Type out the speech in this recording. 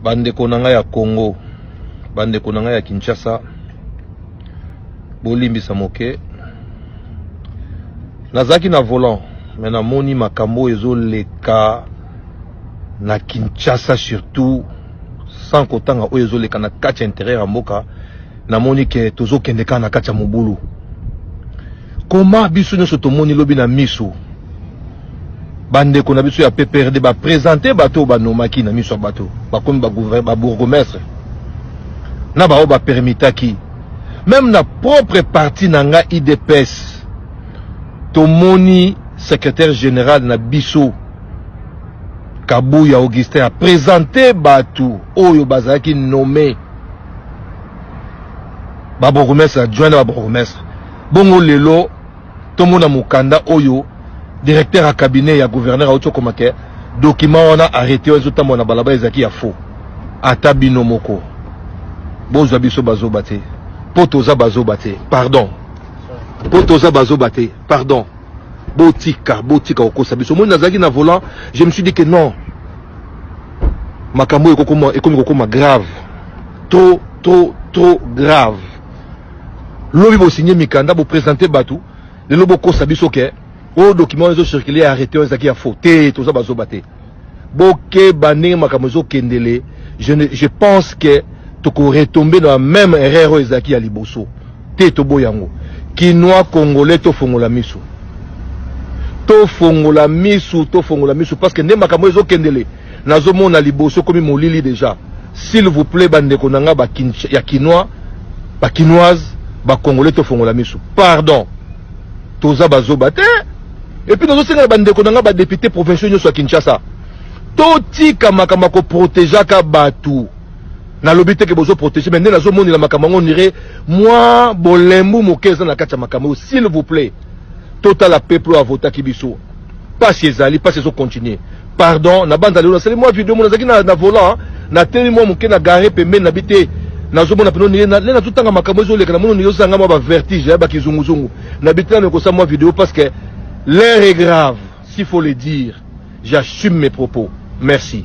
Bandeko na ngai ya Congo, bandeko na ngai ya Kinshasa, bolimbisa moke. Nazalaki na volant, mais namoni makambo oyo ezoleka na Kinshasa, surtout sans kotanga oyo ezoleka na kati ya interieur ya mboka. Namoni ke tozokende kaka na kati ya mobulu. Koma biso nyonso tomoni lobi na miso bandeko na biso ya PPRD baprésente bato oyo banomaki na miso ya bato, bakomi babourgmestre na baoyo bapermitaki. Même na propre parti na nga UDPS, tomoni secrétaire général na biso Kabuya Augustin aprésente bato oyo bazalaki nommé babourgmestre adjoint na babourgmestre. Bongo lelo tomona mokanda oyo directeur ya cabinet ya gouverneur auti okoma ke document wana, arrêté oyo ezotambola na balabala, ezalaki ya faux. Ata bino moko bozwa biso bazoba te, mpo toza bazoba te. Pardon, mpo toza bazoba te. Pardon, botika, botika kokosa biso. Moi nazalaki na volant, je me suis dit que non, makambo oyo ekomi kokoma grave, trop, trop, trop grave. Lobi bosinye mikanda, boprésente bato, lelo bokosa biso ke oyo document oyo ezocircule ya arrêté oyo ezalaki ya faux. Te, toza bazoba te. Bokeba ndenge makambo ezokendele. Je pense que tokoretombe na même erreur oyo ezalaki ya liboso te. Toboya yango. Kinois, Congolais, tofongola miso, tofongola misu, tofongola misu, parce que nde makambo ezokendele, nazomona liboso komi molili déjà. S'il vous plaît, bandeko na nga ya Kinois, Bakinoise, Bacongolais, tofongola misu. Pardon, toza bazoba te. Et puis nazosengela bandeko na nga badéputé provinciaux nyonso ya Kinshasa, totika makambo ya koprotégeaka bato. Nalobi te ke bozoprotéger, mais nde nazomonela makambo yango, nire mwa bolembu moke eza na kati ya makambo oyo. S'il vous plaît, totala peuple oyo avotaki biso. Pasi ezali, pasi ezocontinue. Pardon, na banza lelo nasali mwa video mo, nazalaki na volant, natelemi mwa moke na gare pembeni na bi te, nazomona peno nde nazotanga makambo ezoleka, namoni nire ozanga mwa bavertige ya bakizunguzungu na bi te, namekosala mwa video parce que l'heure est grave. S'il faut le dire, j'assume mes propos. Merci.